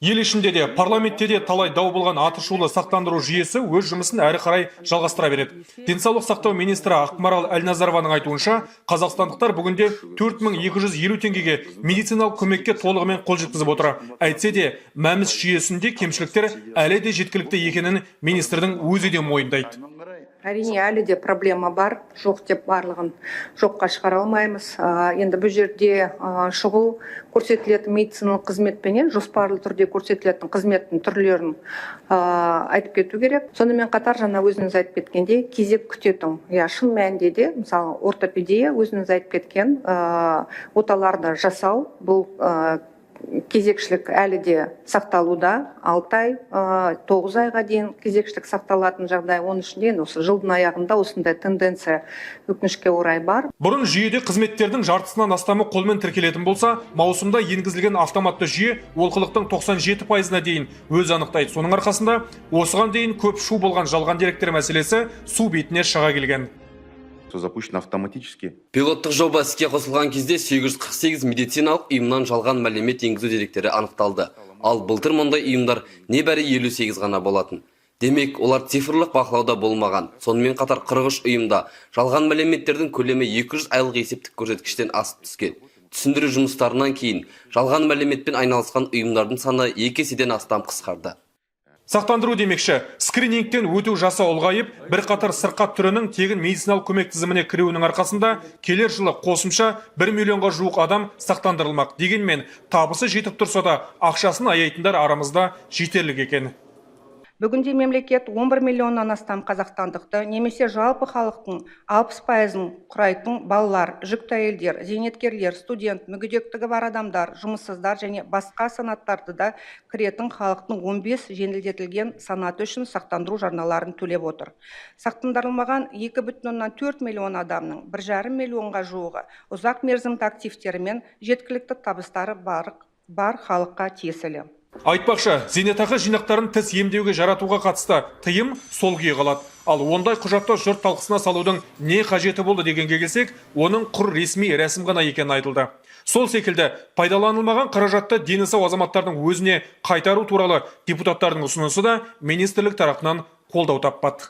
Ел ішінде де, парламентте де талай дау болған атышулы сақтандыру жүйесі өз жұмысын әрі қарай жалғастыра береді. Денсаулық сақтау министрі Ақмарал Әлназарованың айтуынша, қазақстандықтар бүгінде 4250 теңгеге медициналық көмекке толығымен қол жеткізіп отыр. Әйтсе де, МӘМС жүйесінде кемшіліктер әлі де жеткілікті екенін министрдің өзі де мойындайды. Әрине, әлі де проблема бар, жоқ деп барлығын жоққа шығара алмаймыз. Енді бұл жерде шұғыл көрсетілетін медициналық қызметпенен жоспарлы түрде көрсетілетін қызметтің түрлерін айтып кету керек. Сонымен қатар, жаңа өзіңіз айтып кеткендей, кезек күтетін, иә, шын мәнінде де, мысалы, ортопедия, өзіңіз айтып кеткен оталарды жасау, бұл кезекшілік әлі де сақталуда. 6 ай, 9 айға дейін кезекшілік сақталатын жағдай. Оның ішінде енді осы жылдың аяғында осындай тенденция, өкінішке орай, бар. Бұрын жүйеде қызметтердің жартысынан астамы қолмен тіркелетін болса, маусымда енгізілген автоматты жүйе олқылықтың 97 пайызына дейін өзі анықтайды. Соның арқасында осыған дейін көп шу болған жалған деректер мәселесі су бетіне шыға келген. Запущено автоматически. Пилоттық жоба іске қосылған кезде 848 медициналық ұйымнан жалған мәлімет енгізу деректері анықталды. Ал былтыр мұндай ұйымдар небәрі 58 ғана болатын. Демек, олар цифрлық бақылауда болмаған. Сонымен қатар 43 ұйымда жалған мәліметтердің көлемі 200 айлық есептік көрсеткіштен асып түскен. Түсіндіру жұмыстарынан кейін жалған мәліметпен айналысқан ұйымдардың саны екі еседен астам қысқарды. Сақтандыру демекші, скринингтен өту жасы ұлғайып, бірқатар сырқат түрінің тегін медициналық көмек тізіміне кіруінің арқасында келер жылы қосымша 1 миллионға жуық адам сақтандырылмақ. Дегенмен табысы жетіп тұрса да, ақшасын аяйтындар арамызда жетерлік екен. Бүгінде мемлекет 11 миллионнан астам қазақстандықты немесе жалпы халықтың 60 пайызын құрайтын балалар, жүкті әйелдер, зейнеткерлер, студент, мүгедектігі бар адамдар, жұмыссыздар және басқа санаттарды да кіретін халықтың 15 жеңілдетілген санаты үшін сақтандыру жарналарын төлеп отыр. Сақтандырылмаған 2,4 миллион адамның 1,5 миллионға жуығы ұзақ мерзімді активтері мен жеткілікті табыстары бар халыққа тиесілі. Айтпақшы, зейнетақы жинақтарын тіс емдеуге жаратуға қатысты тыйым сол күйі қалады. Ал ондай құжатты жұрт талқысына салудың не қажеті болды дегенге келсек, оның құр ресми рәсім ғана екені айтылды. Сол секілді пайдаланылмаған қаражатты дені сау азаматтардың өзіне қайтару туралы депутаттардың ұсынысы да министрлік тарапынан қолдау таппады.